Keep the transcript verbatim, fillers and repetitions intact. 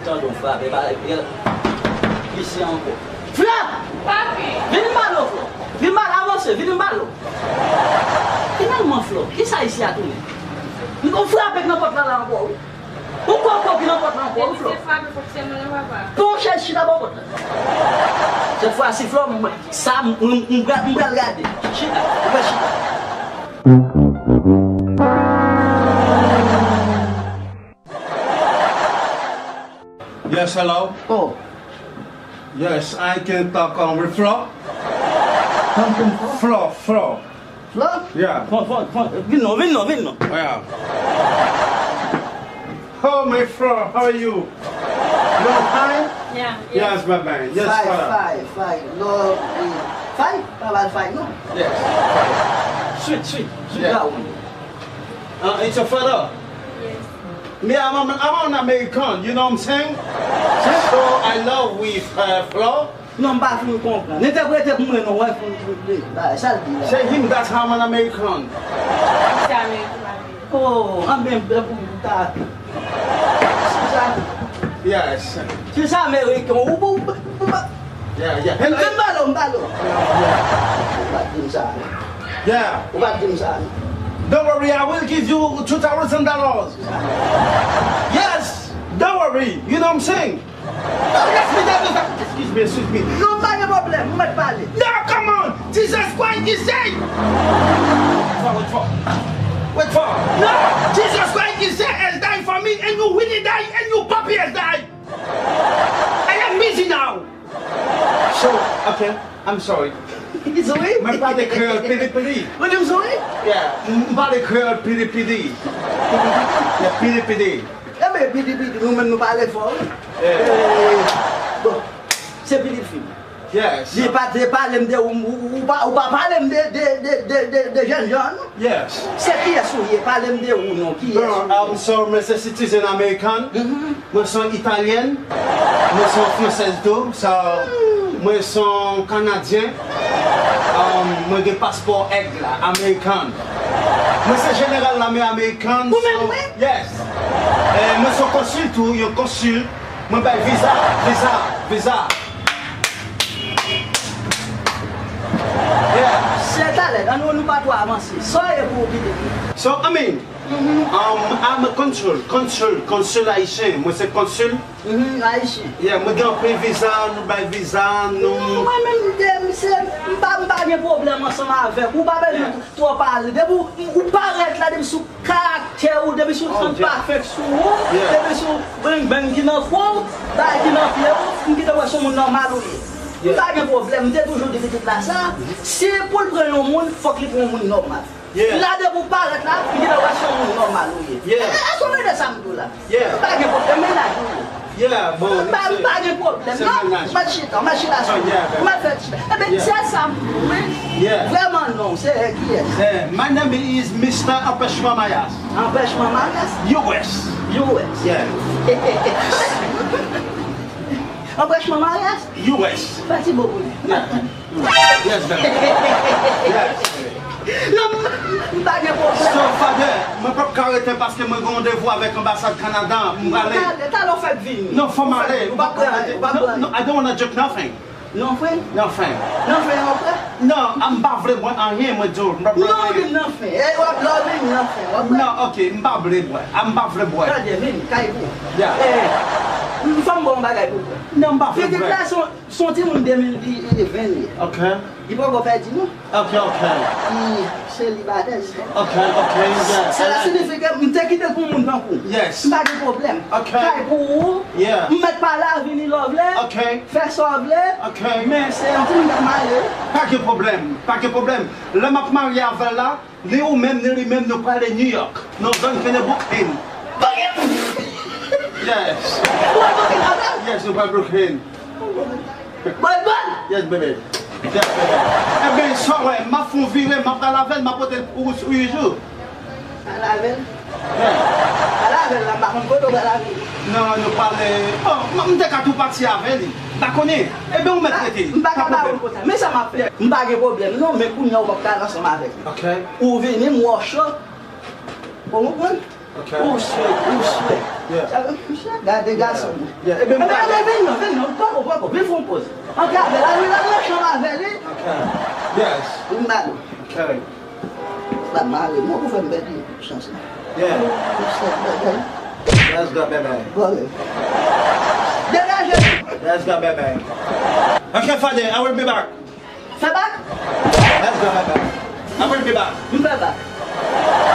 Tande w frape, pa, isi ankò. Flò! Papi! Vin m pale w, Flò. Vin m pale, avanse, vin m pale w. Finalman, Flò, kisa isi a tounen? M gon frape k nan pòt la, la ankò, wi. Ou kwè, ou kwè ki nan pòt la ankò, wi, Flò. Se frape pòt sèlman, non, papa. Pran yon chèz, chita bò pòt la. Sèt fwa si, Flò, m, sa, m, m, m pral, m pral gade. Chita, ou pral chita. Yes, hello. Oh. Yes, I can talk, um, with Flo. Talk to Flo. Flo, Flo. Flo? Yeah. Flo, Flo, Flo. Vin non, vin non, vin non. Yeah. Oh, my Flo, how are you? You fine? Yeah, yeah. Yes, my man. Yes, fine, Flo. Fine, fine. No, eh, fine? Pa mal fine, non? Yes. Sweet, sweet, sweet. Yeah. That one. Uh, it's your father? Yes. Me, I'm, I'm, I'm an American, you know what I'm saying? So I love with, uh, Flo. Non, m pa fin konprann. Entèprete pou mwen non, wè, pou, pou, pou, bagay, sa l di la. Say him that I'm an American. Se American. Oh, an ben, ben, pou ta. Se sa. Yes. Se sa, American. Ou, ou, ou, ou, Yeah, yeah. Hello. M pale w, m pale w. Ou pa t di m sa. Yeah. Ou pa t di m sa. Don't worry, I will give you two thousand dollars. Yes, don't worry. You know what I'm saying? No, let me tell you something. Excuse me, excuse me. Non, pa gen pwoblèm, ou mèt pale. No, come on. Jesus Christ is dead. Wait for, wait for. Wait for. No, Jesus Christ is dead, has died for me, and you Willie die, and you Papi has died. I am busy now. So, okay, I'm sorry. It's okay. Mwen pale kreyòl pidi pidi. Ou di m sorry? Yeah, m pale kreyòl pidi pidi. Yeah, pidi pidi. Enben, pidi pidi, nou menm nou pale fò, wi. Yeah. Eh, bon, se pidi fim. Yes. Li pa te pale m de ou, ou, ou pa, ou pa pale m de, de, de, de, de, de jènjan, non? Yes. Se kiyès ou ye? Pale m de ou non, kiyès ou ye? Bon, um, so, mwen se citizen American. Mhm. Mwen se yon Italyen. Mwen se yon Fransèz tou. So, mwen se yon Kanadyen. Um, mwen gen paspò èg la, American. Mwen se jeneral lame American. Ou menm, so, wi? Yes. E mwen se yon konsil tou, yon konsil. Mwen bay viza, viza, viza. Yeah. Se talè, ann nou pa twò avanse. Sa w ye pou w kite? So, I mean, um, I'm a consul, consul, consul ayisyen. Mwen se konsil. Mhm, ayisyen. Yeah, mwen gen anpil viza, nou bay viza, nou. Non, mwen menm, m, se, m pa, m pa gen pwoblèm ansanm avèk ou. Ou pa bezwen twò pale. Depi w, ou parèt la, depi sou karaktè ou, depi sou sant pafen k sou ou, depi sou beng beng ki nan kò w, bagay ki nan pye w, m kite wè se yon moun nòmal ou ye. M pa gen pwoblèm, m te toujou di pitit la sa, si pou l pran yon moun, fòk li pran yon moun nòmal. La depi w parèt la, m kite wè se yon moun nòmal ou ye. Èske w tande sa m di w la? M pa gen pwoblèm, mennaj ou ye. Yeah, bon, m pa, m pa gen pwoblèm, non. Ou mèt chita, ou mèt chita sou li. Ou mèt fè ti. Enben, se sa m di w, wi. Vrèman non, se kiyès? Eh, my name is Mister Empêchement Mariage. Empêchement Mariage? U S. U S. Yeah. Empêchement Mariage? U S. Fè ti bo pou li. Yeah. Yes, baby. Yes, baby. Non, m, m pa gen pwoblèm. So, Father, mwen p ap ka rete paske mwen gen randevou avèk anbasad Kanada. M prale. Talè, talè w fèk vini. Non, fò m ale. Ou p ap prale, ou p ap prale. No, no, I don't wanna drink nothing. Nothing? Nothing. Nothing, ou prale? Non, m pa vle bwè anyen, mwen di w. M p ap bwè anyen. Non, nothing. Eh, w ap love nothing. W ap prale? Non, ok, m pa vle bwè. A, m pa vle bwè. Tande, vini, kay pou. Yeah. Eh, m fè m ba w yon bagay pou w. Non, m pa vle bwè. Pitit la se yon Se yon timoun de mil ven li ye. Ok. Li poko pèdi non. Ok, ok. Li selibatè, li. Ok, ok, yeah. Sela siyifi ke m te kite l pou moun tankou w. Yes. M pa gen pwoblèm. Ok. Kay pou ou. Yeah. M mèt pale a vini lè w vle. Ok. Fè sa w vle. Ok. Men se yon timoun k ap marye. Pa gen pwoblèm. Pa gen pwoblèm. Lè m ap marye avè l la, ni ou menm, ni li menm, nou prale New York. Nan zòn ke nan Brooklyn. Brooklyn! Yes. Ou al Brooklyn avè l? Yes, nou pral Brooklyn. Bòn, bòn! Yes, baby. Yes, baby. Ebyen, sa w wè, m ap fè yon vire, m ap pral avè l, m ap pote l pou ou sou yon jou. Pral avè l? Yeah. Pral avè l la, m pa konn kote w pral avè l. Non, nou pral, bon, m, m te ka tou pati avè li. M pa konnen. Ebyen, ou mèt rete. M pa ka ba ou l konsa. Men sa m ap fè. M pa gen pwoblèm, non, men kounye a ou p ap ka al ansanm avèk li. Ok. Ou vini, m wè w cho. Ou konprann? Ok. Ou swe, ou swe. Yeah. Misye ap gade gason. Yeah. Ebyen, ebyen, ebyen, vin non, vin non, poko, poko, vin fè yon poz. An gade, la, la, la, chanm avè li. Ok. Yes. Vin ba nou. Ok. Sa mare, mwen pou fè m pèdi chans la. Yeah. Misye ap gade. Let's go, baby. Vole. Degaje. Let's go, baby. Ok, Fade, I will be back. Fè bak? Let's go, baby. I will be back. M fè bak.